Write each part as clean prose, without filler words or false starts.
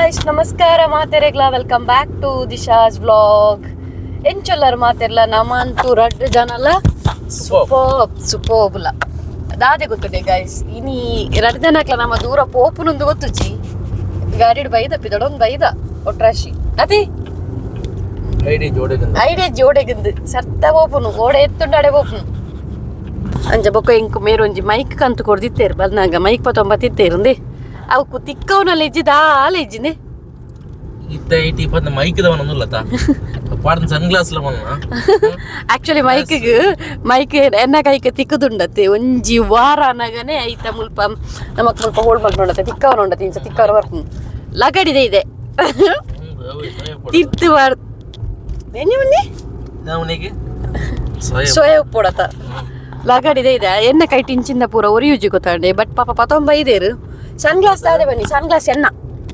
Guys, ನಮಸ್ಕಾರ ಮಾತೆರೆಗ್ಲ. Welcome back to Disha's vlog. ಎಂಚೊಲ್ಲರ್ ಮಾತೆರ್ಲ? ನಮಂತೂ ರಡ್ಡ್ ಜನಲ ಸೂಪರ್ಬ್ ಸೂಪರ್ಬ್ಲ. ದಾದೆ ಗೊತ್ತುಂಡೆ ಗೈಸ್, ಇನಿ ರಡ್ಡ್ ಜನಕ್ಲ ನಮ್ಮ ದೂರ ಪೋಪುನೊಂದು ಗೊತ್ತುಜಿ. ಗಾಡಿಡ್ ಬೈದ ಪಿದಡೊಂದು ಬೈದ ಒಟ್ರಾಶಿ ಅದೇ. ಐಡಿ ಜೋಡೆಗಂದು. ಐಡಿಯಾ ಜೋಡೆಗಿಂದು ಸರ್ತ ಪೋಪುನು, ಓಡೆ ಎತ್ತುಂಡಾಡೆ ಪೋಪುನು. ಅಂಚ ಬೊಕ್ಕ ಇಂಕ್ ಮೇರೊಂಜಿ ಮೈಕ್ ಕಂತು ಕೊರ್ದಿತ್ತೇರು. ಬಲ್ನಾಗ ಮೈಕ್ ಪತ್ತೊಂಬತ್ತಿತ್ತೇರುಂದೆ ಅವು ತಿಕ್ಕವನಲ್ಲಿ ಇಜ್ಜಿ ದಾಲ ಇಜ್ಜಿಂದೆ. ಇತ್ತ IT ಪತ್ತ ಮೈಕ್ ದವನ ಒಂದುಲ್ಲತ ಪಾಡ್ದ ಸನ್ ಗ್ಲಾಸ್ ಲ ಮನ್ನ. ಆಕ್ಚುಲಿ ಮೈಕ್ಗ್ ಮೈಕ್ ಎನ್ನ ಕೈಕ್ ತಿಕ್ಕುದುಂಡತ್ತೆ. ಒಂಜಿ ವಾರ ಅನಗನೆ ಐತ ಮುಲ್ಪ ನಮಕ್ ಮುಲ್ಪ ಹೋಲ್ಡ್ ಮಲ್ಪುಂಡತ್ತೆ. ತಿಕ್ಕವನ ಉಂಡತ್ತೆ, ಇಂಚ ತಿಕ್ಕವನ ಬರ್ಪುಂಡು. ಲಗಡಿದೆ ಇದೆ ತಿರ್ತು ವಾರ್ ಎನ್ನಿ ಬನ್ನಿ. ಅವನಿಗೆ ಸೋಯ ಉಪ್ಪುಡತ ಲಗಡಿದೆ ಇದೆ. ಎನ್ನ ಕೈ ಟಿಂಚಿಂದ ಪೂರ ಒರಿಯುಜಿ ಗೊತ್ತಾಂಡೆ. ಬಟ್ ಪಾಪ ಪತೊಂಬ ಇದೇರು. ಸನ್ ಗ್ಲಾಸ್ ದಾದೆ ಬನ್ನಿ, ಸನ್ ಗ್ಲಾಸ್ ಎನ್ನ.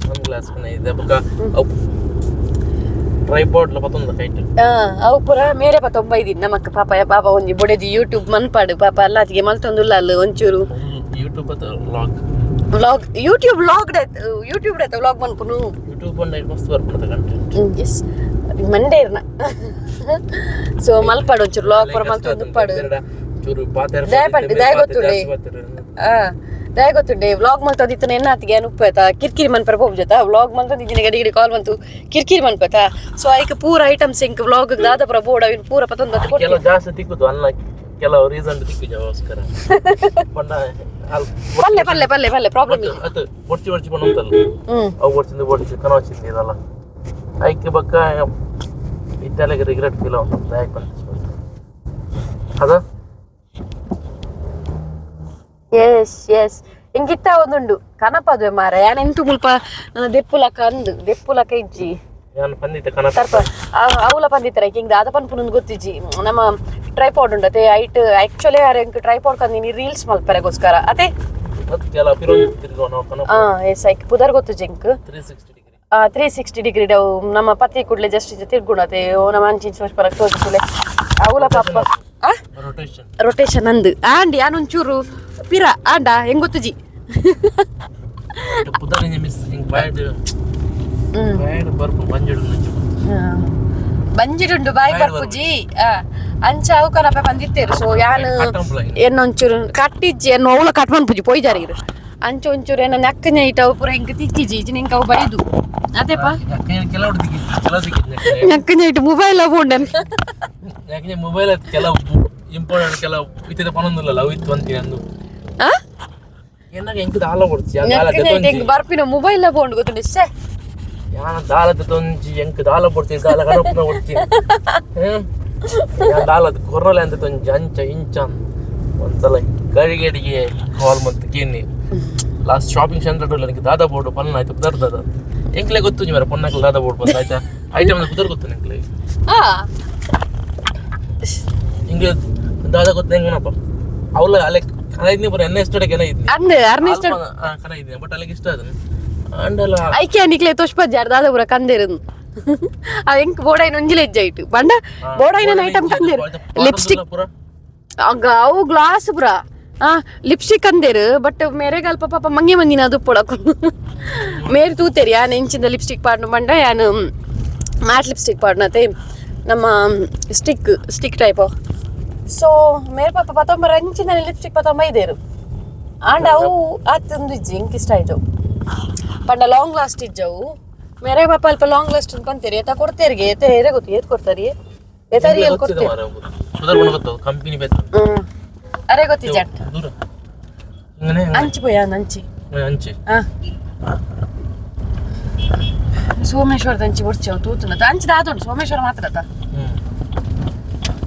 ಸನ್ ಗ್ಲಾಸ್ ಇದೆ. ಬೊಕ್ಕ ಟ್ರೈಪಾಡ್ ಲ ಪತ್ತೊಂದ ಕೈಟ್. ಅವು ಪೂರ ಮೇರೆ ಪತೊಂಬ ಇದೀನಿ ನಮಕ್. ಪಾಪ ಪಾಪ ಒಂಜಿ ಬೊಡೆದಿ ಯೂಟ್ಯೂಬ್ ಮನ್ಪಾಡು ಪಾಪ ಅಲ್ಲಾತಿಗೆ ಮಲ್ತೊಂದುಲ್ಲ ಅಲ್ಲ ಒಂಚೂರು. ಯೂಟ್ಯೂಬ್ ಅತ್ತ vlog. Vlog, YouTube vlog, YouTube ಡೈತ vlog ಮನ್ಪುನು. YouTube ಬಂದ ಮಸ್ತ್ ಬರ್ಪುಂಡತ content. S, Monday ಇರ್ನ. ಸೊ ಮಲ್ಪಾಡು ಒಂಚೂರು ವ್ಲಾಗ್ ಪೂರ ಮಲ್ತೊಂದು ಉಪ್ಪಾಡು. ಚೂರು ಪಾತೆರ. ದಯ ಪಡ್ಡು, ದಯ ಗೊತ್ತುಂಡೆ. ದಯ ಗೊತ್ತುಂಡೆ, ವ್ಲಾಗ್ ಮಲ್ತೊಂದಿತ್ತನ ಎನ್ನಾತಿಗೆ ಉಪ್ಪೇತ ಕಿರ್ಕಿರಿ ಮನ್ಪರ ಪೋಪು ಜೊತೆ. ವ್ಲಾಗ್ ಮಲ್ತೊಂದಿದ್ದೀನಿ, ಗಡಿ ಗಡಿ ಕಾಲ್ ಬಂತು ಕಿರ್ಕಿರಿ ಮನ್ಪತ. ಸೊ ಐಕ್ ಪೂರ ಐಟಮ್ಸ್ ಇಂಕ್ ವ್ಲಾಗ್ ದಾದ ಪೂರ ಬೋರ್ಡ್ ಅವಿನ ಪೂರ ಪತ್ತೊಂದು. ಕೆಲವು ಜಾಸ್ತಿ ತಿಕ್ಕುದು ಅಲ್ಲ, ಕೆಲವು ರೀಸನ್ ತಿಕ್ಕುಜ ಅವಸ್ಕರ ಪಂಡ ಅಲ್. ಪಲ್ಲೆ ಪಲ್ಲೆ ಪಲ್ಲೆ ಪಲ್ಲೆ ಪ್ರಾಬ್ಲಮ್ ಇಲ್ಲ. ಅದು ಬೊಡ್ಚಿ ಬೊಡ್ಚಿ ಪಂಡ ಉಂಟಲ್ಲ. ಅವು ಬೊಡ್ಚಿಂದ ಬೊಡ್ಚಿ ಕನವಚಿಂದ ಇದಲ್ಲ. ಐಕೆ ಬಕ್ಕ ಇತ್ತಲೆಗೆ ರಿಗ್ರೆಟ್ ಫೀಲ್ ಉಂಟು. ಯಾಕೆ ಬಂತ ಅದ. ಎಸ್ ಎಸ್, ಇಂಗಿತ್ತ ಒಂದುಂಡು ಕನಪದುವೆ ಮಾರ. ಯಾನ್ ಎಂತು ಮುಲ್ಪ ದೆಪ್ಪುಲಕ ಅಂದು ದೆಪ್ಪುಲಕ ಇಜ್ಜಿ. ನಾನು ಪಂದಿತ್ತೆ ಕನಪ. ತರ್ಪ ಅವುಲ ಪಂದಿತ್ತರ ಹಿಂಗ್ ದಾದ ಪನ್ಪುನೊಂದು ಗೊತ್ತಿಜ್ಜಿ. ನಮ್ಮ ಟ್ರೈಪಾಡ್ ಉಂಡತೆ. ಐಟ್ ಆಕ್ಚುಲಿ ಯಾರು ಎಂಕ್ ಟ್ರೈಪಾಡ್ ಕಂದಿನಿ ರೀಲ್ಸ್ ಮಲ್ಪರೆಗೋಸ್ಕರ ಅದೇ. ಮತ್ತು ಕೆಲ ಪಿರೊಂದು ತಿರ್ಗೋ ನಾವು ಕನಪ. ಎಸ್, ಐಕ್ ಪುದರ್ ಗೊತ್ತುಜ್ಜಿ ಎಂಕ್. 360 ಡಿಗ್ರಿ. 360 ಡಿಗ್ರಿ ಅವು ನಮ್ಮ ಪತಿ ಕೂಡಲೇ ಜಸ್ಟ್ ಇಂಚ ತಿರ್ಗುಣತೆ. ಓ ನಮ್ಮ ಅಂಚಿ ಇಂಚ ಪರಕ್ ತೋಜಿಸುಲೆ ಅವುಲ ಪಾಪ ಆ. ರೊಟೇಷನ್. ರೊಟೇಷನ್ ಅಂದು ಆಂಡ್ ಯಾನ್ ಒಂಚೂರು ಪಿರ ಆಂಡ ಹೆಂಗ್ ಗೊತ್ತುಜಿ. ಪುದರ್ ಮಿಸ್ ಹಿಂಗ್ ಬಾಯ್ಡ್ ಬಾಯ್ಡ್ ಬರ್ಪು ಬಂಜಿಡು. ಬಂಜಿಡುಂಡು ಬಾಯಿ. ಬಾಯಿ. ಬರ್ಪುಜಿ. ಅಂಚ ಅವು ಕನಪೆ ಬಂದಿತ್ತೇರು. ಸೊ ಯಾನ್ ಎನ್ನೊಂಚೂರು ಕಟ್ಟಿಜ್ಜಿ ಎನ್ನು ಅವಳ ಕಟ್ ಮನ್ಪುಜಿ ಪೊಯ್ದಾರ ಇರು. ಅಂಚ ಒಂಚೂರು ಏನ ನಕ್ಕನೆ ಇಟ್ಟು ಅವು ಪೂರ ಹಿಂಗ್ ತಿಕ್ಕಿಜಿ ಇಜ್ಜಿ ನಿಂಗೆ ಅವು ಬೈದು ಅದೇಪ. ಕೆಲವು ಕೆಲವು ಸಿಕ್ಕಿದ್. ನಕ್ಕನೆ ಇಟ್ಟು ಮೊಬೈಲ್ ಅವು. ಯಾಕಂದ್ರೆ ಮೊಬೈಲ್ ಕೆಲವು ಇಂಪಾರ್ಟೆಂಟ್ ಕೆಲವು ಇತ್ತಿದ ಪನೊಂದಿಲ್ಲ ಅವು ಇತ್ತು ಅಂತೀನಿ ಅಂದು. ಆ. ಏನಾಗ ಎಂಕ್ ದಾಲ ಕೊಡ್ಚಿ. ನಕ್ಕನೆ ಇಟ್ಟು ಹಿಂಗ್ ಬರ್ಪಿನ ಮೊಬೈಲ್ ಅವು ಗೊತ್ತುಂಡು ಶ್ಯೆ. ಯಾನ ದಾಲ ತೊಂಜಿ ಎಂಕ್ ದಾಲ ಕೊಡ್ತಿ, ದಾಲ ಕಡಪುನ ಕೊಡ್ತಿ. ದಾಲ ಕೊರ್ನಲೆ ಅಂತ ತೊಂಜಿ ಅಂಚ ಇಂಚ. ಒಂದ್ಸಲ ಗಡಿಗೆ ಕಾಲ್ ಮಂತ್ ಕೇನಿ last shopping centre ನನಗೆ ದಾದಾ ಬೋರ್ಡ್ ಪನ್ನ ಆಯ್ತು ಪುದರ್ ದಾದ ಎಂಕ್ಲೆ ಗೊತ್ತು ಮರ ಪೊನ್ನಕ್ಲೆ ದಾದಾ ಬೋರ್ಡ್ ಬಂದ ಆಯ್ತಾ ಐಟಮ್ ಪುದರ್ ಗೊತ್ತು ಎಂಕ್ಲೆ. ಹಿಂಗೆ ದಾದಾ ಗೊತ್ತ ಹೆಂಗನಪ್ಪ ಅವಳ ಅಲ್ಲೇ ಕನ ಇದ್ನಿ ಬರ ಎನ್ನ ಇಷ್ಟ ಕೆನ ಇದ್ನಿ. ಅಂದ್ ಅರ್ನ ಇಷ್ಟ. ಕನ ಇದ್ನಿ, ಬಟ್ ಅಲ್ಲಿಗೆ ಇಷ್ಟ ಅದನ್ನ ಅಂಡಲ್ಲ. ಐಕೆ ನಿಕ್ಲೆ ತೋಷ್ಪಜ್ಜಾರ್ ದಾದ ಪೂರ ಕಂದೇರು. ಅವ್ ಎಂಕ್ ಬೋಡೈನ ಒಂಜಿಲ ಹೆಜ್ಜೆ ಇಟ್ಟು ಬಂಡ ಬೋಡೈನ ಐಟಮ್ ಕಂದೇರು. ಲಿಪ್ಸ್ಟಿಕ್ ಅವು ಗ್ಲಾಸ್ ಪೂರ ಲಿಪ್ಸ್ಟಿಕ್ ಅಂದೇರು. ಬಟ್ ಮೇರೆಗಲ್ಪ ಪಾಪ ಮಂಗೆ ಮಂದಿನ ಅದು ಪೊಡಕು ಮೇರೆ ತೂತೇರಿ. ಯಾನ್ ಎಂಚಿಂದ ಲಿಪ್ಸ್ಟಿಕ್ ಪಾಡ್ನು ಬಂಡ ಯಾನ್ ಮ್ಯಾಟ್ ಲಿಪ್ಸ್ಟಿಕ್ ಪಾಡ್ನತೆ ನಮ್ಮ stick stick type. So ಮೇರೆ ಪಾಪ ಪತೊಂಬರ ಅಂಚಿನ ಲಿಪ್ಸ್ಟಿಕ್ ಪತೊಂಬ ಇದೇರು. ಆಂಡ ಅವು ಆತಂದು ಇಜ್ಜಿ, ಎಂಕ್ ಇಷ್ಟ ಆಯ್ತು ಪಂಡ ಲಾಂಗ್ ಲಾಸ್ಟ್ ಇಜ್ಜವು. ಮೇರೆ ಪಾಪ ಅಲ್ಪ ಲಾಂಗ್ ಲಾಸ್ಟ್ ಪಂತೇರಿ ಏತ ಕೊಡ್ತೇರಿಗೆ ಏತ ಏರೆ ಗೊತ್ತು ಏತ್ ಕೊಡ್ತಾರಿ ಏತಾರಿ ಎಲ್ಲಿ ಕೊಡ್ತೇರಿ. ಕಂಪನಿ ಬೇಕು. ಅರೆ ಗೊತ್ತಿಜ್ಜ. ದೂರ ಹಿಂಗನೆ. ಅಂಚಿ ಪೋಯ ಅಂಚಿ. ಅಂಚೆ. ಸೋಮೇಶ್ವರದ ಅಂಚಿ ಬೊಡ್ಚಿ ಅವು ತೂತುನ ಅಂಚಿ ದಾದುಂಡು ಸೋಮೇಶ್ವರ ಮಾತ್ರ ಅತ್ತ.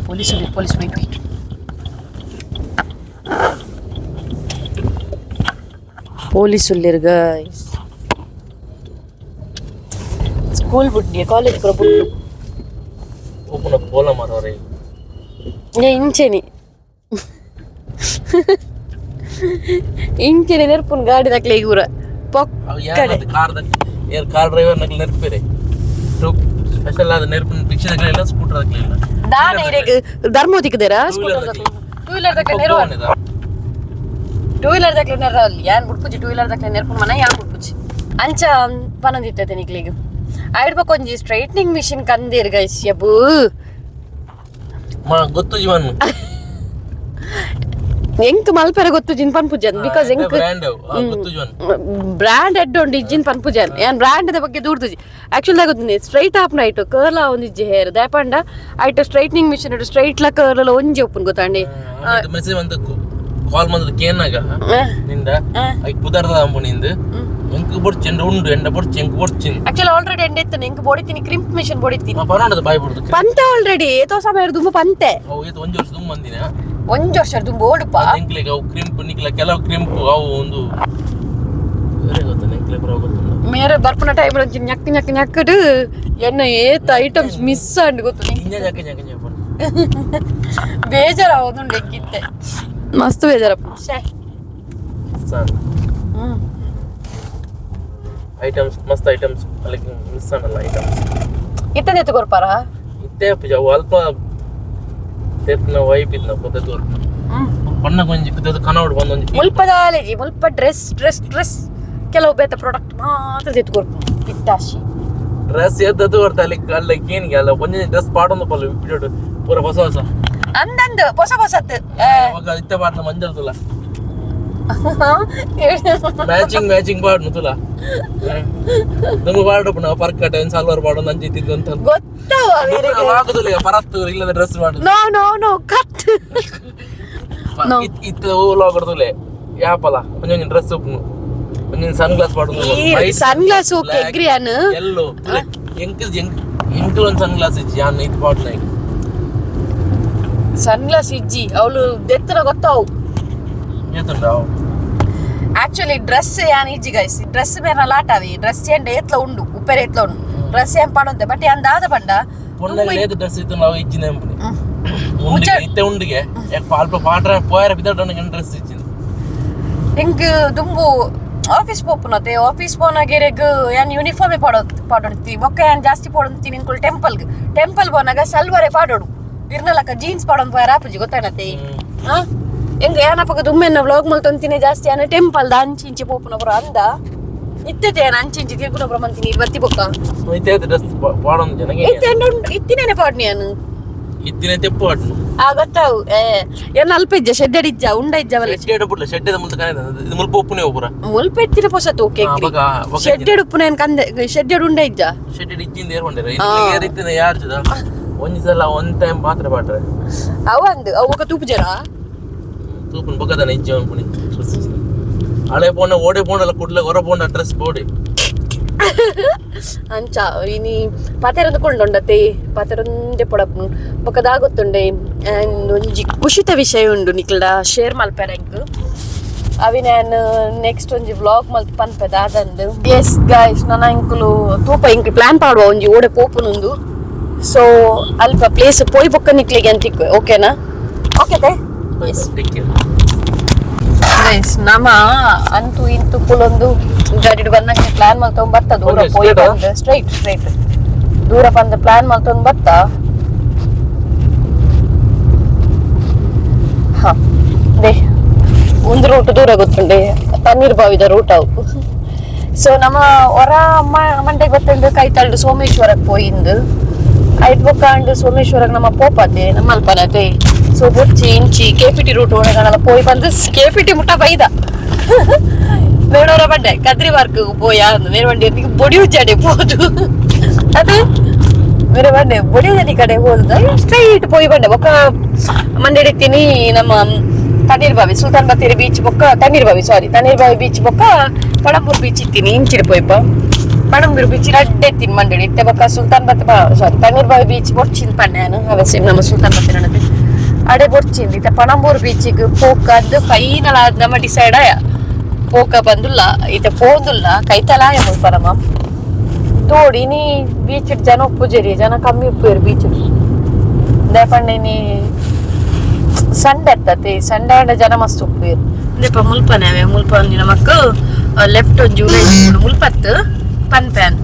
Police police, wait wait, police ಉಲ್ಲೇರು guys. School ಬುಡ್ಡಿ college ಪೂರ ಬುಡ್ಡು. Open up ಬೋಲ ಮಾರವ್ರೆ. ಏ ಇಂಚೆನಿ ಇಂಚೆನೆ ನೆರ್ಪುನ್ ಗಾಡಿ ದಕ್ಲೆ ಊರ ಪೊಕ್ಕಡೆ. ಕಾರ್ ಏರ್ ಕಾರ್ ಡ್ರೈವರ್ ನಕ್ಲಿ ನೆರ್ಪೇರೆ ಸ್ಪೆಷಲ್ ಆದ ನೆರ್ಪುನ್ ರಿಕ್ಷಾ ದಕ್ಲೆ ಇಲ್ಲ, ಸ್ಕೂಟರ್ ದಕ್ಲೆ ಇಲ್ಲ. ದಾನ ಇರೆಗ್ ಧರ್ಮ ತಿಕ್ಕದೇರಾ? Scooter two wheeler ದಕ್ಲೆ ನೆರವ. Two wheeler ದಕ್ಲೆ ನೆರವಲ್ಲಿ ಯಾನ್ ಬುಡ್ಪುಜಿ. ಟೂ ವೀಲರ್ ದಕ್ಲೆ ನೆರ್ಪುನ್ ಮನ ಯಾನ್ ಬುಡ್ಪುಜಿ. ಅಂಚ ಪನೊಂದಿತ್ತತೆ ನಿಕ್ಲೆಗ್ ಐಡ್ ಒಂಜಿ ಸ್ಟ್ರೈಟ್ನಿಂಗ್ ಮಿಷಿನ್ ಕಂದೇರ್ ಗೈಸ್ ಯಬು. ಮಾ ಗೊತ್ತು ಜೀವನ್. ಎಂಕ್ ಮಲ್ಪೆರ ಗೊತ್ತು ಜಿನ್ ಪನ್ಪುಜನ್ because ಎಂಕ್ ಬ್ರ್ಯಾಂಡ್ ಗೊತ್ತು ಜೀವನ್. ಬ್ರ್ಯಾಂಡ್ ಎಡ್ ಉಂಡು ಇಜ್ಜಿನ್ ಪನ್ಪುಜನ್. ಯಾನ್ ಬ್ರ್ಯಾಂಡ್ ದ ಬಗ್ಗೆ ದೂರ್ದುಜಿ. ಆಕ್ಚುಲಿ ಗೊತ್ತಿನಿ ಸ್ಟ್ರೈಟ್ ಆಪ್ ನೈಟ್ ಕರ್ಲ್ ಆವೊಂದಿಜ್ಜಿ ಹೇರ್ ದಾಯೆಪಂಡ ಐಟ್ ಸ್ಟ್ರೈಟ್ನಿಂಗ್ ಮಿಷಿನ್ ಸ್ಟ್ರೈಟ್ ಲ ಕರ್ಲ್ ಒಂಜಿ ಉಪ್ಪುನ್ ಗೊತ್ತಾಂಡಿ. ಮೆಸೇಜ್ ಬಂತ ಕಾಲ್ ಬಂದದ ಕೇನಾಗ ನಿಂದ ಐಕ್ ಪುದರ್ದ ಅಂಬು ನಿಂದು ಎಂಕ್ ಬೊಡ್ಚಿ ಎಂಡ ಉಂಡು ಎಂಡ ಬೊಡ್ಚಿ ಎಂಕ್ ಬೊಡ್ಚಿ. ಆಕ್ಚುಲಿ ಆಲ್ರೆಡಿ ಎಂಡ ಇತ್ತು ಎಂಕ್ ಬೋಡಿತೀನಿ ಕ್ರಿಂಪ್ ಮಿಷನ್ ಬೋಡಿತೀನಿ. ಪರೋಣದ ಬಾಯ್ ಬಿಡುದು. ಪಂತೆ ಆಲ್ರೆಡಿ ಏತೋ ಸಮಯ ದುಂಬು ಪಂತೆ. ಅವು ಏತ್ ಒಂಜಿ ವರ್ಷ ದುಂಬು ಬಂದಿನ. ಒಂಜಿ ವರ್ಷ ದುಂಬು ಓಡುಪ. ಎಂಕ್ಲೆಗ್ ಅವು ಕ್ರಿಂಪ್ ನಿಕ್ಲ ಕೆಲವು ಕ್ರಿಂಪ್ ಅವು ಒಂದು ಬೇರೆ ಗೊತ್ತ ಎಂಕ್ಲೆ ಪೂರ ಗೊತ್ತುಂಡು. ಮೇರೆ ಬರ್ಪುನ ಟೈಮ್ ಒಂಜಿ ñಕ್ ñಕ್ ñಕ್ಕಡ್ ಎನ್ನ ಏತ್ ಐಟಮ್ಸ್ ಮಿಸ್ ಅಂಡ್ ಗೊತ್ತು. ಇಂಜ ಜಕ ಜಕ ಜಕ. ಬೇಜಾರ ಆವೊಂದುಂಡು ಎಂಕಿತ್ತೆ ಮಸ್ತ್ ಬೇಜಾರಪ್ಪ ಶೇ. ಸಣ್ಣ ಐಟಮ್ಸ್ ಮಸ್ತ್ ಐಟಮ್ಸ್ ಅಲ್ಲಿ ಮಿಸ್ ಅನ್ನಲ್ಲ ಐಟಮ್ಸ್. ಇತ್ತದ ಎತ್ತು ಕೊರ್ಪಾರ. ಇತ್ತೆ ಪೂಜ ಅವು ಅಲ್ಪ ತೇಪ್ನ ವೈಪ್ ಇದ್ನ ಪೊದ್ದ ತೋರ್ಪು ಬಣ್ಣ ಕೊಂಜಿ ಕುದ್ದದು ಕನವಡು ಬಂದೊಂಜಿ. ಮುಲ್ಪದ ಆಲೇಜಿ ಮುಲ್ಪ ಡ್ರೆಸ್ ಡ್ರೆಸ್ ಡ್ರೆಸ್ ಕೆಲವು ಬೇತ ಪ್ರಾಡಕ್ಟ್ ಮಾತ್ರ ಎತ್ತು ಕೊರ್ಪು ಪಿತ್ತಾಶಿ. ಡ್ರೆಸ್ ಎದ್ದದ್ದು ಬರ್ತಾ ಅಲ್ಲಿ ಅಲ್ಲ ಏನಿಗೆ ಅಲ್ಲ ಒಂಜಿ ಡ್ರೆಸ್ ಪಾಡೊಂದು ಪಲ್ಲ ವಿಪಿಡೋಡು ಪೂರ ಹೊಸ ಹೊಸ. ಅಂದಂದು ಹೊಸ ಹೊಸತ್ತು. ಅವಾಗ ಇತ್ತೆ ಪಾಡ್ನ ಮಂಜಲ್ ತುಲ ಮ್ಯಾಚಿಂಗ್ ಮ್ಯಾಚಿಂಗ್ ಪಾಡ್ನು ತುಲ ದುಂಗು ಪಾಡಪ್ಪು ನಾವು ಪರ್ಕಟ ಸಲ್ವಾರ್ ಪಾಡೊಂದು ಅಂಚಿ ಇತ್ತಿದ್ದು ಅಂತ. ಗೊತ್ತವ. ಆಗುದಿಲ್ಲ ಈಗ ಪರತ್ತು ಇಲ್ಲದ ಡ್ರೆಸ್ ಮಾಡುದು. No no no cut. No. ಇತ್ತ ಹೂವು ತುಲೆ ಯಾಪಲ ಒಂಜೊಂಜಿ ಡ್ರೆಸ್ ಉಪ್ಪುನು ಒಂಜೊಂಜಿ ಸನ್ ಗ್ಲಾಸ್ ಪಾಡೊಂದು. ಈ ಸನ್ ಗ್ಲಾಸ್ ಓಕೆ ಎಗ್ರಿ ಅನ್. ಎಲ್ಲೋ ತುಲೆ ಎಂಕ್ ಎಂಕ್ ಎಂಕಲ್ ಒಂದು ಸನ್ ಗ್ಲಾಸ್ ಇಜ್ಜಿ ಯಾನ್ ಇತ್ತು ಪಾಡ್ನ ಈಗ. ಸನ್ ಗ್ಲಾಸ್ ಇಜ್ಜಿ ಅವಳು ದೆತ್ತನ ಗೊತ್ತಾವು. ಏತುಂಡ. ಆಕ್ಚುಲಿ ಡ್ರೆಸ್ ಯಾನ್ ಇಜ್ಜಿ ಗೈಸ್. ಡ್ರೆಸ್ ಬೇರೆ ಲಾಟಾವಿ ಡ್ರೆಸ್ ಏಂಡ ಏತ್ಲ ಉಂಡು ಉಪ್ಪೆರೆ ಏತ್ಲ ಉಂಡು ಡ್ರೆಸ್ ಏನ್ ಪಾಡೊಂತೆ ಬಟ್ ಯಾನ್ ದಾದ ಪಂಡ. ಪೊಣ್ಣಗೆ ಲೇತ ಡ್ರೆಸ್ ಇತ್ತು ನಾವು ಇಜ್ಜಿ ನೆಂಪುನಿ ಉಂಡಿಗೆ ಇತ್ತೆ ಉಂಡಿಗೆ ಯಾಕೆ ಅಲ್ಪ ಪಾಡ್ರ ಪೋಯರ ಬಿದ್ದಡ ಡ್ರೆಸ್ ಇಜ್ಜಿ. ಎಂಕ್ ದುಂಬು ಆಫೀಸ್ ಪೋಪುನತೆ ಆಫೀಸ್ ಪೋನಾಗೆರೆಗ್ ಯಾನ್ ಯೂನಿಫಾರ್ಮ್ ಪಾಡೋ ಪಾಡೊಂತಿ ಬೊಕ್ಕ ಯಾನ್ ಜಾಸ್ತಿ ಪಾಡೊಂತೀನಿ ಇಂಕುಲು ಟೆಂಪಲ್ಗ್ ಟೆಂಪಲ್ ಪೋನಾಗ ಸಲ್ವಾರೆ ಪಾಡೋಡು ಇರ್ನಲಕ ಜೀನ್ಸ್ ಪಾಡೊಂದು ಪೋಯರ ಆಪುಜಿ ಗೊತ್ತಾನತೆ. ಹಾ ಎಂಕ್ ಯಾನಪಗ ದುಮ್ಮೆನ್ನ ವ್ಲಾಗ್ ಮಲ್ತೊಂತಿನಿ ಜಾಸ್ತಿ ಯಾನ ಟೆಂಪಲ್ ದ ಅಂಚಿ ಇಂಚಿ ಪೋಪುನ ಪುರ ಅಂದ ಇತ್ತತೆ ಯಾನ್ ಅಂಚಿ ಇಂಚಿ ತಿರ್ಗುನ ಪುರ ಮಂತಿನಿ ಬತ್ತಿ ಬೊಕ್ಕ. ಇತ್ತೆ ಡ್ರೆಸ್ ಪಾಡೊಂದು ಜನ. ಇತ್ತೆ ಉಂಡು ಇತ್ತಿನೇನೆ ಪಾಡ್ನಿ ಯಾನು. ಇತ್ತಿನ ತೆಪ್ಪು ಪಾಡ್ನು. ಆ ಗೊತ್ತಾವು ಏ ಏನ್ ಅಲ್ಪ ಇಜ್ಜ ಶೆಡ್ಡೆಡ್ ಇಜ್ಜ ಉಂಡ ಇಜ್ಜ ಅವಲ್ಲ. ಶೆಡ್ಡೆ ಪುಡ್ಲ ಶೆಡ್ಡೆದ ಮುಲ್ತ ಕಾಣದ ಇದು ಮುಲ್ಪ ಉಪ್ಪುನೇ ಪೂರ. ಮುಲ್ಪ ಎತ್ತಿನ ಪೊಸತ್ ಓಕೆ. ಹಾ, ಬೊಕ ಬೊಕ. ಶೆಡ್ಡೆಡ್ ಉಪ್ಪುನ ಏನ್ ಕಂದೆ ಶೆಡ್ಡೆಡ್ ಉಂಡ ಇಜ್ಜ. ಶೆಡ್ಡೆ ಇಜ್ಜಿಂದ ಏರ್ಕೊಂಡೇರ ಏರ್ ಇತ್ತಿನ ಯಾರು ಜದ ಒಂಜಿ ಸಲ ಒನ್ ಟೈಮ್ ಮಾತ್ರ ಪಾಡ್ರೆ. ಅವ ಅಂದ್ ಅವು ಬೊಕ ತೂಪುಜರಾ. ತೂಪುನ ಬೊಕದನ ಇಜ್ಜಿ ಅನ್ಪುನಿ ಡ್ರೆಸ್ ಹಳೆ ಪೋಣ ಓಡೆ ಪೋಣಲ್ಲ ಕುಡ್ಲ ಹೊರ ಪೋಣ ಡ್ರೆಸ್ ಬೋಡಿ. ಅಂಚ ಇನಿ ಪಾತೆರೊಂದು ಕೊಂಡೊಂಡತೆ ಪಾತೆರೊಂದೇ ಪೊಡಪು ಬೊಕ ದಾಗೊತ್ತುಂಡೆ ಆ್ಯಂಡ್ ಒಂಜಿ ಖುಷಿತ ವಿಷಯ ಉಂಡು ನಿಕ್ಲ್ಡ ಶೇರ್ ಮಲ್ಪೆರೆ ಎಂಕ್ ಅವಿ ನಾನು ನೆಕ್ಸ್ಟ್ ಒಂಜಿ ವ್ಲಾಗ್ ಮಲ್ತ್ ಪನ್ಪೆ ದಾದಂದು. ಎಸ್ ಗಾಯ್ಸ್ ನನ ಇಂಕುಲು ತೂಪ ಇಂಕ್ ಪ್ಲಾನ್ ಪಾಡುವ ಒಂಜಿ ಓಡೆ ಪೋಪುನುಂದು. ಸೊ ಅಲ್ಪ ಪ್ಲೇಸ್ ಪೋಯ್ ಬೊಕ್ಕ ನಿಕ್ಲೆಗೆ ಅಂತಿಕ್ಕು ಓಕೆನಾ ಓಕೆ ತೇ. S take care. ಗೈಸ್ ನಮ ಅಂತೂ ಇಂತು ಕುಲೊಂದು ಗಾಡಿಡ್ ಬಂದಂಗೆ ಪ್ಲಾನ್ ಮಲ್ತೊಂದು ಬತ್ತ ದೂರ Okay, ಪೋಯ್ straight ಆ? ಬಂದು ಸ್ಟ್ರೈಟ್ ಸ್ಟ್ರೈಟ್ ದೂರ ಬಂದು ಪ್ಲಾನ್ ಮಲ್ತೊಂದು ಬತ್ತ. ಹಾ they ಒಂದು ರೂಟ್ ದೂರ ಗೊತ್ತುಂಡೆ ತಣ್ಣೀರ್ ಬಾವಿದ ರೂಟ್ ಅವು. ಸೊ ನಮ್ಮ ಹೊರ ಮಂಡೆ ಗೊತ್ತುಂಡು ಕೈತಲ್ಡು ಸೋಮೇಶ್ವರಕ್ಕೆ ಪೋಯಿಂದು ಐಟ್ ಬೊಕ್ಕಾಂಡು ಸೋಮೇಶ್ವರಕ್ಕೆ ನಮ್ಮ ಪೋಪತೆ ನಮ್ಮ ಅಲ್ಪನತೆ. ಸೊ ಬೊಚ್ಚಿ ಇಂಚಿ ಕೆಪಿಟಿ ರೂಟ್ ಒಳಗಣಲ ಪೋಯ್ ಬಂದು ಕೆಪಿಟಿ ಮುಟ್ಟ ಬೈದ ಮೇಡೋರ ಬಂಡೆ ಕದ್ರಿ ಪಾರ್ಕ್ ಪೋಯ ಮೇರೆ ಬಂಡೆ ಬೊಡಿ ಉಜ್ಜಾಡೆ ಪೋದು ಅದು ಮೇರೆ ಬಂಡೆ ಬೊಡಿ ಉಜ್ಜಾಡಿ ಕಡೆ ಹೋದ ಸ್ಟ್ರೈಟ್ ಪೋಯ್ ಬಂಡೆ ಬೊಕ್ಕ ಮಂಡೆಡಿತ್ತೀನಿ ನಮ್ಮ ತಣ್ಣೀರ್ ಬಾವಿ ಸುಲ್ತಾನ್ ಬತ್ತೇರಿ ಬೀಚ್ ಬೊಕ್ಕ ತಣ್ಣೀರ್ ಬಾವಿ ಸಾರಿ ತಣ್ಣೀರ್ ಬಾವಿ ಬೀಚ್ ಬೊಕ್ಕ ಪಳಂಬೂರ್ ಬೀಚ್ ಇತ್ತೀನಿ ಇಂಚಿಡ್ ಪೋಯ್ಪ ಪಣಂಬೂರು ಬೀಚ್ ರಡ್ಡೆ ಇತ್ತೀನಿ ಮಂಡಳಿ ಇತ್ತೆ ಬೊಕ್ಕ ಸುಲ್ತಾನ್ ಬತ್ತೆ ಸಾರಿ ತಣ್ಣೀರ್ ಬಾವಿ ಬೀಚ್ ಬೊರ್ಚಿನ್ ಪಣ್ಣೆ ನಾನು ಅವಶ್ಯ ನಮ್ಮ ಸುಲ್ತಾನ್ ಬತ್ತೇರಿ ನಡತೆ ಅಡೆ ಬೊರ್ಚಿಂದು ಇತ್ತೆ ಪಣಂಬೂರು ಬೀಚಿಗೆ ಪೋಕದ್ದು ಫೈನಲ್ ಆದ್ ನಮ್ಮ ಡಿಸೈಡ್ ಆಯ ಪೋಕ ಬಂದುಲ್ಲ ಇತ್ತೆ ಪೋಂದುಲ್ಲ ಕೈತಲಾಯ ಮುಲ್ಪ ನಮ್ಮ ತೋಡಿ ಇನಿ ಬೀಚ್ ಜನ ಉಪ್ಪುಜೇರಿ ಜನ ಕಮ್ಮಿ ಉಪ್ಪುರು ಬೀಚ್ ದಾಯಪಂಡ ಇನಿ ಸಂಡೆ ಅತ್ತತೆ ಸಂಡೆ ಆಂಡ ಜನ ಮಸ್ತ್ ಉಪ್ಪುರು ಇಂದೆಪ ಮುಲ್ಪನೆ ಅವೆ ಮುಲ್ಪ ಒಂಜಿ ನಮಕ್ ಲೆಫ್ಟ್ ಒಂಜಿ ಉಲೈ ಮುಲ್ಪತ್ತು ಪನ್ ಪ್ಯಾನ್.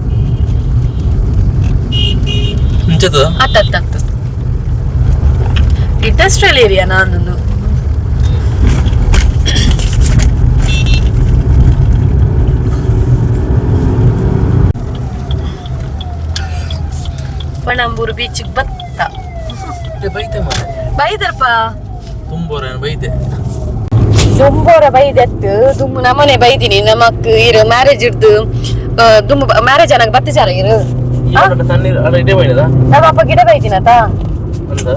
ಇಂಚದ. ಅತ್ತ ಅತ್ತ ಅತ್ತ ಇಂಡಸ್ಟ್ರಿಯಲ್ ಏರಿಯಾ ನಾನೊಂದು. Panambur beach ಬತ್ತ. ಬೈತೆ ಮಾರೆ. ಬೈದರ್ಪ. ತುಂಬೋರ ಬೈತೆ. ದುಂಬೋರ ಬೈದತ್ತು ದುಂಬು ನಮ್ಮನೆ ಬೈದಿನಿ ನಮಕ್ ಇರು ಮ್ಯಾರೇಜ್ ಇರ್ದು ದುಂಬು ಮ್ಯಾರೇಜ್ ಅನಾಗ ಬತ್ತಿಜಾರ ಇರು. ತಣ್ಣೀರು ಅಲ್ಲ ಇದೇ ಬೈದದ. ನಮ್ಮ ಅಪ್ಪ ಗಿಡ ಬೈದಿನತ. ಅಂದ.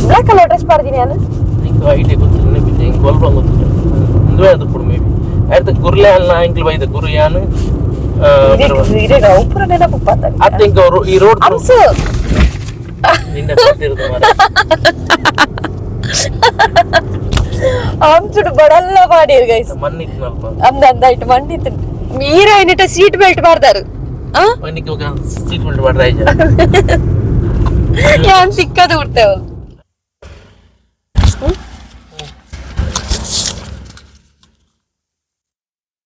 Black colour dress ಪಾಡ್ದಿನಿ ನಾನು. ಇಂಕ್ ಐಟೆ ಗೊತ್ತಿಲ್ಲ ನೆನಪಿದ್ದೆ ಇಂಕ್ ಒಲ್ಪ ಗೊತ್ತಿಲ್ಲ ಇಂದುವೆ ಅದು ಪುಡು ಮೇ ಬಿ ಆಯ್ತು ಗುರ್ಲೆ ಅಲ್ಲ ಇಂಕ್ಲು ಬೈದ ಗುರು ಯಾನು. ಇರೇಗ ಉಪ್ಪುರ ನೆನಪು. ಅತ್ತೆ ಇಂಕ ಅವರು ಈ ರೋಡ್ ಅಂಸು. ನಿಂದ ಕಟ್ಟಿರೋದು ಮಾರ್ರೆ. ಅಂಸುಡು ಬಡಲ್ಲ ಮಾಡಿರ್ ಗೈಸ್. ಮಣ್ಣಿತ್ತು ಅಲ್ಪ. ಅಂದ ಅಂದ ಇಟ್ಟು ಮಂಡಿತ್ತು ಮೀರ ಸೀಟ್ ಬೆಲ್ಟ್ ಮಾಡ್ದಾರು. ಆ ಮಣ್ಣಿಗೆ ఒక ಸೀಟ್ ಬೆಲ್ಟ್ ಮಾಡ್ರ ಆಯ್ತು. ಯಾನ್ ಸಿಕ್ಕದು ಬಿಡ್ತೇವೆ.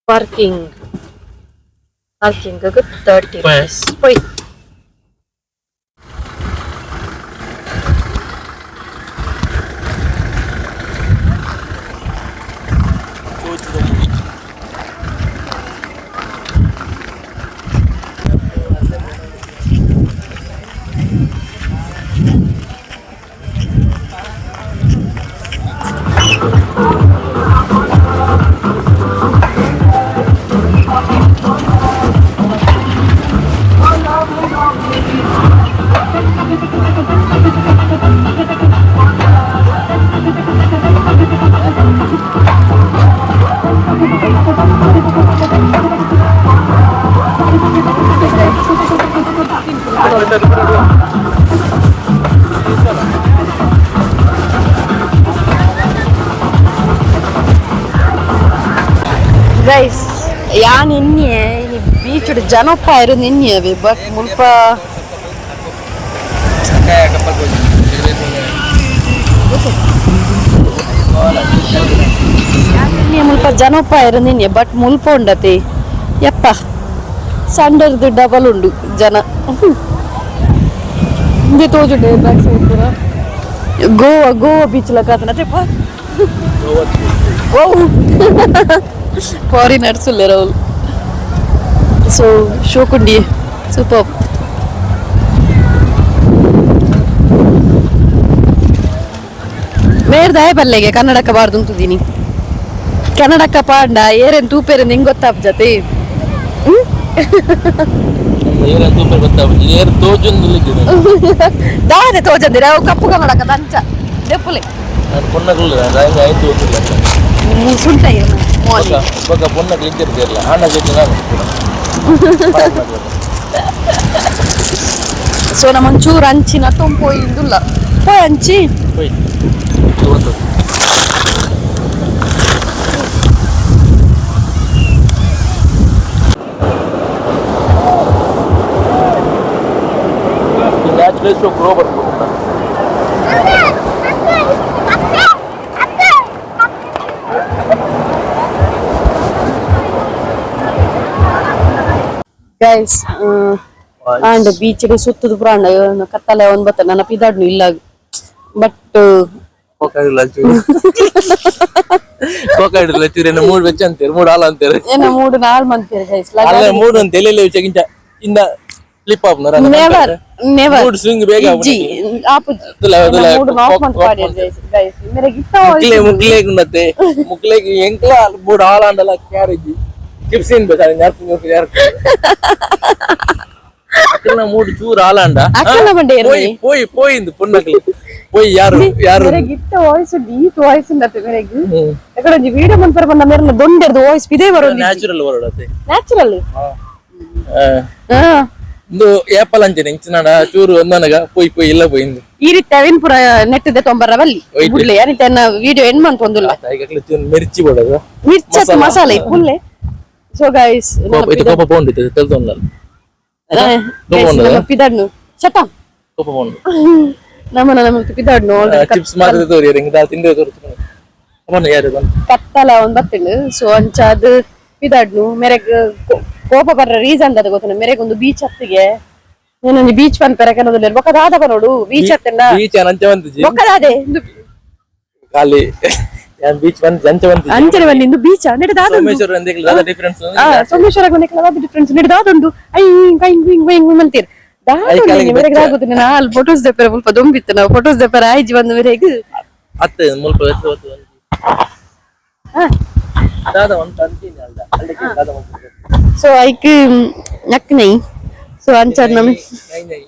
Parking parking 30 rupees ಪೋಯ್. Guys ಯಾನ್ ಇನ್ನೆ ಈ ಬೀಚ್ ಜನಪ್ಪ ಇರು ನಿನ್ನೆ ಬಟ್ ಮುಲ್ಪ ನಿನ್ನೆ ಮುಲ್ಪ ಜನಪ್ಪ ಇರು ನಿನ್ನೆ ಬಟ್ ಮುಲ್ಪ ಉಂಡತಿ ಯಪ್ಪ ಸಂಡರ್ದು ಡಬಲ್ ಉಂಡು ಜನ. ಹಿಂದೆ ತೋಜುಂಡೆ ಬ್ಯಾಕ್ ಸೈಡ್ ಪೂರ ಗೋವಾ ಗೋವಾ ಬೀಚ್ ಲಕಾತನತೆ. ಓ ಫಾರಿನರ್ಸ್ ಉಲ್ಲೆರ್ ಅವ್ಲು. ಸೊ ಶೋಕುಂಡಿ ಸೂಪರ್. ಮೇರ್ ದಾಯ ಬಲ್ಲೆಗೆ ಕನ್ನಡಕ್ಕ ಬಾರ್ದುಂತುದೀನಿ ಕನ್ನಡಕ್ಕ ಪಾಂಡ ಏರೇನ್ ತೂಪೇರೇನ್ ಹೆಂಗ್ ಗೊತ್ತಾಪ್ ಜತೆ. ಏರ್ ತೂಪೇರ್ ಗೊತ್ತಾಪುಜಿ ಏರ್ ತೋಜೊಂದು ದಾನೆ ತೋಜಂದಿರ ಅವು ಕಪ್ಪು ಕನ್ನಡಕ್ಕ ದಂಚ ದೆಪ್ಪುಲೆ. ನಾನು ಪೊನ್ನಗುಲ್ಲ ಆಯ್ತು ತೋಜಿಲ್ಲ. ಸುಂಟ. ಬೊಕ ಬೊಕ ಪೊನ್ನಗುಲು ಇಜ್ಜೆರ್ ಆನಗುಲು ನಾನು. ಸೊ ನಮ್ಮ ಒಂಚೂರು ಅಂಚಿನ ತೊಂಪೋಯಿಂದುಲ್ಲ ಪೋಯ್ ಅಂಚಿ. ಪೋಯ್. Natural grow ಬರ್ಬೋದು. Guys and beach ಸುತ್ತದ ಪುರಾಣ ಕತ್ತಲೆ ಒಂದ್ ಬತ್ತ ನನ್ನ ಪಿದಾಡ್ನು ಇಲ್ಲ ಬಟ್ ಕೋಕಾಡಿಲ್ಲ ಚೂರು ಮೂಡ್ ಬೆಚ್ಚ ಅಂತೀರಿ ಮೂಡ್ ಹಾಲ ಅಂತೀರಿ. ಏನ ಮೂಡು ನಾಲ್ ಮಂತೀರಿ ಗೈಸ್. ಅಲ್ಲ ಮೂಡ್ ಅಂತ ಎಲ್ಲೆಲ್ಲಿ ಚೆಕಿಂಚ ಇಂದ ಫ್ಲಿಪ್ ಆಪ್ ನರ. Never never. Mood swing ಬೇಗ. ಇಜ್ಜಿ ಆಪುಜಿ. ತುಲ ಮೂಡು ನಾಫ್ ಮಂತ್ ಪಾಡಿ ಗೈಸ್ ಮೇರೆಗೆ ಇತ್ತ. ಮುಕ್ಲೆ ಮುಕ್ಲೆ ಉನ್ನತೆ ಮುಕ್ಲೆಗೆ ಎಂಕ್ಲ ಮೂಡ್ ಹಾಲ ಅಂಡಲ ಕ್ಯಾರೇಜ್ ಚಿಪ್ಸ್ ಏನ್ ಬೇಕಾ ಯಾರು ಯಾರು ಅಕ್ಕನ ಮೂಡ್ ಚೂರು ಹಾಲಾಂಡ. ಅಕ್ಕನ ಮಂಡೆ. పోయి పోయి పోయింది పొన్నకలు పోయి ಯಾರು ಯಾರು. ಮೇರೆಗೆ ಇತ್ತ voice deep voice ಉಂಡತೆ ಮೇರೆಗೆ ಎಕಡೆ ಒಂಜಿ ವಿಡಿಯೋ ಮನ್ಪರ ಬಂದ ಮೇರೆನ ದೊಂಡೆರ್ದು ವಾಯ್ಸ್ ಇದೇ ಬರೋ. ನ್ಯಾಚುರಲ್ ಬರೋಡತೆ. ನ್ಯಾಚುರಲ್. ಇಂದು ಏಪಲ್ ಅಂಚನೆ ಇಂಚಿನಾಡ ಚೂರು ಒಂದನಗ ಪೋಯಿ ಪೋಯಿ ಇಲ್ಲ ಪೋಯಿಂದು. ಈ ರೀತಿ ಅವೇನ್ ಪೂರ ನೆಟ್ಟದೆ ತೊಂಬರ ಬಲ್ಲಿ ಬುಡ್ಲೆ ಯಾರಿತ ವಿಡಿಯೋ ಎಂಡ್ ಮಂತ್ ಒಂದುಲ್ಲ. ಮಿರ್ಚಿ ಬೋಡದ. ಮಿರ್ಚಿ ಮಸಾಲೆ ಪುಲ್ಲೆ. ಸೊ ಗೈಸ್ ಇದು ಕೋಪ ಪೋಂಡು ತೆಲ್ತೊಂದಲ್ಲ. ನಮ್ಮ ಪಿದಾಡ್ನು ಚಟ. ಕೋಪ ಪೋಂಡು. ನಮ್ಮನ ನಮ್ಮ ಪಿದಾಡ್ನು. ಚಿಪ್ಸ್ ಮಾತ್ರ ತೋರಿ ಹಿಂಗ ದಾಲ್ ತಿಂದೆ ತೋರಿಸ್ತು ಯಾರು. ಕತ್ತಲ ಒಂದ್ ಬತ್ತಿಂಡು ಸೊ ಅಂಚಾದ್ ಪಿದಾಡ್ನು ಮೇರೆಗ್ ಕೋಪ ಬರ್ರ ರೀಸನ್ ದಾದ ಗೊತ್ತುಂಡ ಮೇರೆಗ್ ಒಂದು ಬೀಚ್ ಹತ್ತಿಗೆ ಏನೊಂಜಿ ಬೀಚ್ ಪನ್ಪೆರೆ ಕೆನದುಲ್ಲೆರ್ ಬೊಕ ದಾದ ಪನೊಡು ಬೀಚ್ ಹತ್ತಿಂಡ. ಬೀಚ್ ಅಂಚ ಬಂತಿಜಿ. ಬೊಕ ದಾದೆ. ಖಾಲಿ ಯಾನ್ ಬೀಚ್ ಬಂದ್ ಅಂಚ ಬಂತಿಜಿ. ಅಂಚನೆ ಬಂದಿ ಇಂದು ಬೀಚ್ ನೆಟ್ ದಾದ. ಸೋಮೇಶ್ವರ ಅಂದೇಕ್ಲ ದಾದ ಡಿಫರೆನ್ಸ್. ಆ ಸೋಮೇಶ್ವರ ಬಂದಿಕ್ಲ ದಾದ ಡಿಫರೆನ್ಸ್ ನೆಟ್ ದಾದುಂಡು I I ಇಂಗ್ ಇಂಗ್ ಮಂತೀರ್ ದಾದ ಅಲ್ಲಿ ಫೋಟೋಸ್ ದೆಪ್ಪರೆ ಮುಲ್ಪ ದೊಂಬಿತ್ತು ನಾವು ಫೋಟೋಸ್ ದೆಪ್ಪರೆ ಆಯ್ಜಿ ಬಂದ ಮೇರೆಗ್. ಅತ್ತೆ ಮುಲ್ಪ ಎತ್ತು ಹೊತ್ತು ಒಂಜಿ ದಾದ ಒಂತ ಅಂತೀನಿ ಅಲ್ದ ಅಲ್ಲಿಗೆ ದಾದ ಒಂತ. ಸೊ ಐಕ್ ನಕ್ ನೈ ಸೊ ಅಂಚಾದ್ ನಮ ನೈ ನೈ.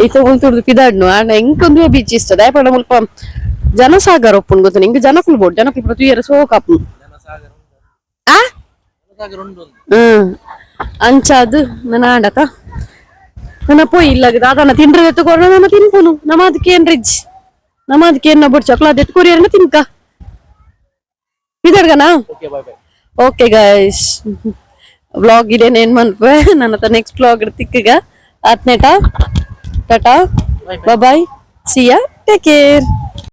ಈತ ಮುಲ್ತುರ್ದು ಪಿದಾಡ್ನು ಆಂಡ ಎಂಕೊಂದು ಬೀಚ್ ಇಷ್ಟ. ದಾಯಪಂಡ ಮುಲ್ಪ ಜನಸಾಗರ ಒಪ್ಪುಂಡು ಗೊತ್ತ ನಿಂಗೆ? ಜನಕುಲು ಬೋಡು, ಜನಕುಲು ಪೂರ ತೂಯೆರೆ ಸೋಕ್ ಆಪುಂಡು. ಜನಸಾಗರ ಉಂಡು. ಆ. ಜನಸಾಗರ ಉಂಡು ಒಂದು. ಅಂಚಾದ್ ನನ ಆಂಡತ ನನ್ನ ಪೋಯಿ ಇಲ್ಲಗ ದಾದಾನ ತಿಂಡ್ರೆ ಎತ್ತುಕೊರ್ನ ನಮ್ಮ ತಿನ್ಪುನು. ನಮ್ಮ ಅದಕ್ಕೆ ಏನ್ ರಿಜ್ ನಮ್ಮ ಅದಕ್ಕೆ ಏನ್ ಬೊಡ್ಚು ಅಕ್ಲ ಅದು ಎತ್ಕೊರಿಯರನ್ನ ತಿನ್ಕ ಪಿದಾಡ್ಗನಾ. Okay, bye bye. Okay guys, vlog ಇದೇನೇನ್ ಮನ್ಪೆ. ನನ್ನ ಹತ್ರ ನೆಕ್ಸ್ಟ್ ವ್ಲಾಗ್ ತಿಕ್ಕಗ ಆತ್ನೇಟ. Tata, bye, see ya, take care.